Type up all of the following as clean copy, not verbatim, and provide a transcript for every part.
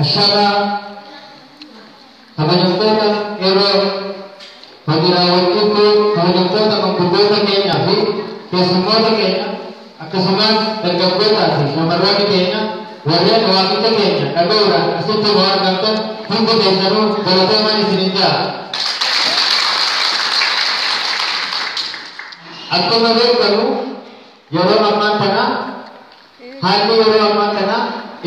Ashama kabajamtoota yeroo hojii kabajamtoota manguddoota keenyaa fi keessummoota keenya akkasumas dargaggootaa fi shamarroonni keenya warreen waamicha keenya dhaga'uudhaan asitti nu argamtan hundi keessanuu galatoomaa isinin ja'a. Akkuma beekamu yeroo ammaa kana haalli yeroo ammaa kana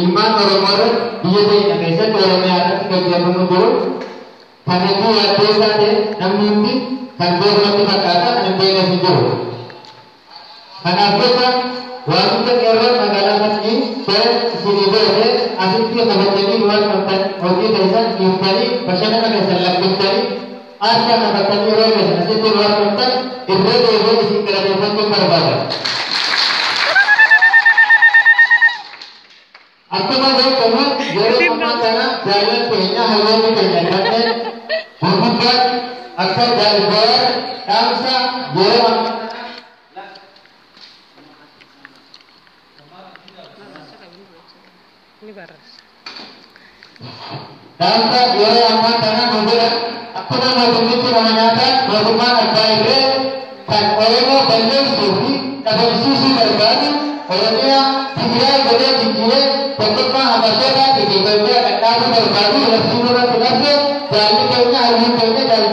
ilmaan Oromoo irratti biyya keenya keessatti Oromiyaa irratti gaggeeffamu jiru kan hedduu yaaddeessaa ta'e namni hundi kan beekumatti fakkaata kan hin beeknes hin jiru. Kanaaf jecha waamicha qeerroo magaalaa Fakkii gara isinii godhate asitti kabajanii nu argamtan hojii keessan dhiiftanii bashannana keessan lakkiftanii aarsaa kafattanii yeroo keessan asitti nu argamtan irra deebi'ee isin galateeffachuun barbaada. Akkuma beekamu yeroo ammaa kana jaalala keenya hayyoonni keenya kanneen gurguddaan akka jaalala dhaamsa yeroo ammaa dhaamsa yeroo ammaa kana nu godhan akkuma mootummichi nama nyaataan mootummaan abbaa irree kan Oromoo balleessuu fi dhabamsiisuu barbaadu Oromiyaa Tigraay godhee jijjiiree tokkummaa Habashootaatii fi Itoophiyaa kan dhaabuu barbaadu labsii nurratti labse jaalli keenya hayyuun keenya Jaal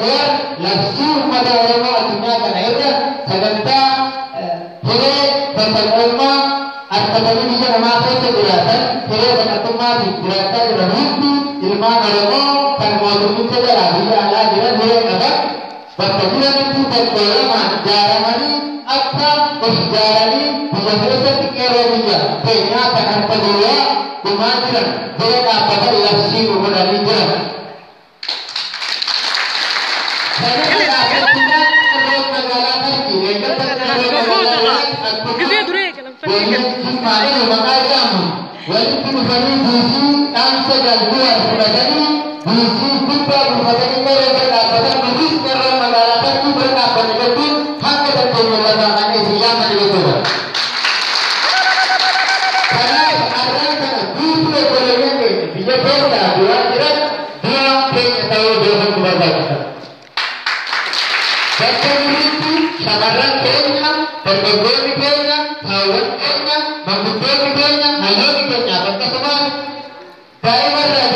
labsii uummata Oromoo addunyaa kana irra sagantaa hiree bakka argatanii biyya namaa keessa jiraatan hiree baqattummaatiin jiraachaa jiran hundi ilmaan Oromoo kan mootummicha jalaa biyya alaa jiran hiree qaban bakka jiranitti tokko lamaan ijaaramanii akka of ijaaranii biyya keessatti qeerroo biyya keenyaa kan harka duwwaa dhumaa jiran bira dhaabbatan labsii nu godhanii jiran. Sanarra dhaabbachuudhaan qeerroo magaalaa Tarkii eeggata qeerroo magaalaa Akkuma maqaa jedhamu walitti dhufanii buusii dhaamsa jalbu'an fudhatanii buusii guddaa buufatanii qeerroo bira dhaabbatan nutis qeerroo magaalaa Tarkii bira dhaabbanne jechuun hanga dandeenye lafaa kan isin yaamani jechuudha. Kanaaf har'aan kana guutuu obboleeyyan keenya biyya keessaa du'aa jiran du'a keenya ta'uu beekuun barbaachisa. Bakka jirutti shamarran keenya, dargaggoonni keenya, haawwan keenya, manguddoonni keenya, hayyoonni keenya akkasumas daa'ima irraa